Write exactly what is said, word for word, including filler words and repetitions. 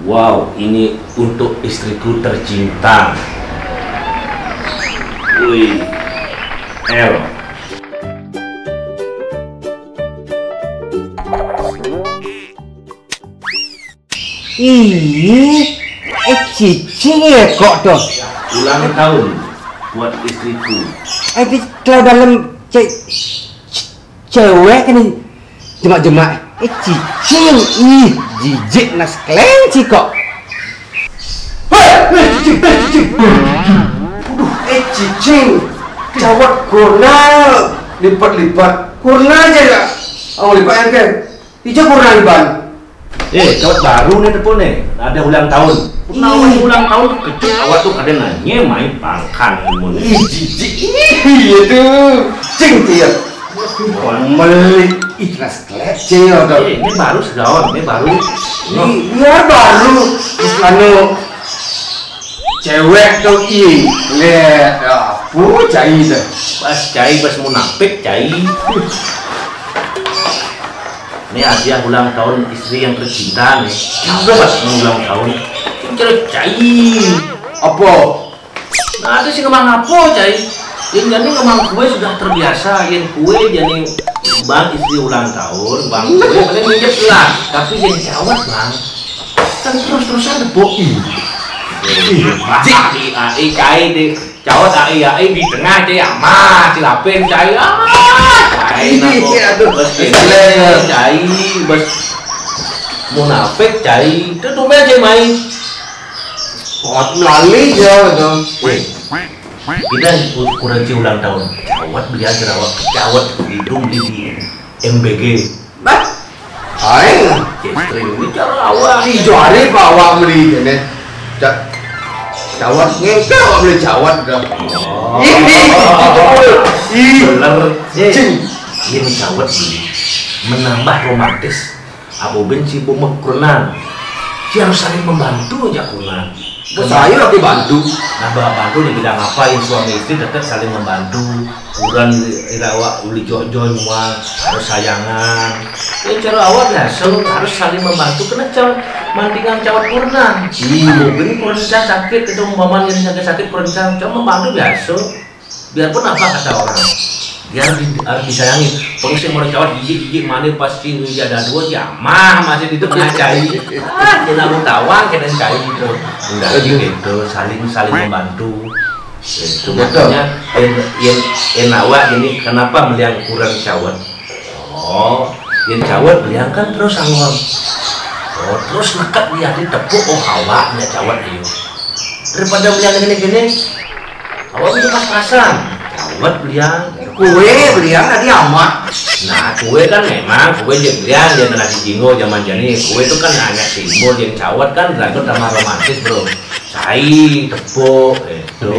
Wow, ini untuk istriku tercinta. Wih, El. Ih, eh, cicing ya kok tuh. Ulang tahun buat istriku. Eh, di kalau dalam ce- cewek kan, jemak-jemak. Eh, cicing. Ih, jijik nas kelenci kok. Hei, hei, cicing, hei, cicing. Aduh, eh, cicing. Cawat gona lipat-lipat. Gona aja ya. Oh, lipat yang ke. Ijo purna lipat. Eh, cawat baru nih tepuk nih. Ada ulang tahun. Purna ulang tahun, kejut awak tuh kada nanya main pangkang ilmu nih. Ih, jijik. Ih, iya tuh. Cing dia. Meli. Ih, kelas kelas cing ya tuh. Eh, ini baru segawan, ini baru. Ih, iya baru. Terus anu, cewek tuh, ih, lihat apa cai tuh. Bas cai, bas munafik cai. Ini hadiah ulang tahun istri yang tercinta nih. Juga pas ulang tahun. Ini cai. Apa? Nah, itu sih ngomong apa cai? Yang jadi ngomong kue sudah terbiasa, yang kue jadi bang istri ulang tahun, bang kue paling minjem lah. Tapi yang cawat bang, kan terus-terusan tepuk. Ih, jijik. Ai, ai, cai deh. Cawat ai, ai di tengah cai, amah, silapin cai. Ah, cai nako. Iya, aduh. Bos kecil cai, bos munafik cai. Itu tumben cai main. Kuat melali ya itu. Weh, kita ukuran si ulang tahun. Cawat beli aja rawak, cawat hidung di M B G. Bah, aing. Cestring ini cara awak. Si Johari pak awak beli ini. Ca- cawat ngengkar awak beli cawat dah. Oh. Ih, ih, ih, ih. Bener. Eh, cing. Ini cawat beli. Menambah romantis. Abu Ben si bumek kurenan. Si harus saling membantu aja kurenan. Bos saya lagi bantu. Nah, ba- bantu di bidang apa yang suami istri tetap saling membantu. Kurenan irawa uli jojo semua harus sayangan. Ya cara awak biasa harus saling membantu. Kena cal mandingan cawat kurenan. Iya. Abu Ben kurenan sakit itu umpamanya sakit sakit kurenan cuma membantu biasa. Biarpun apa kata orang, dia harus, di- harus disayangi. Terus yang mau cawat gigi gigi mana pasti udah ada dua jamah masih di tengah cai. Ah, kita mau tawang kita cai itu. Enggak gitu, saling saling membantu. Itu makanya yang yang yang awak ini kenapa meliang kurang cawat. Oh, yang cawat beliang kan terus anggon. Oh, terus nekat dia di tepuk oh awaknya cawat dia. Daripada beliang gini-gini, awak bisa pas-pasan. Cawat beliang. Kue beliang tadi amat. Nah, kue kan memang kue dia beliang dia nasi jinggo zaman jani. Kue itu kan hanya simbol yang cawat kan lagu tambah romantis bro. Cai, tepuk, itu.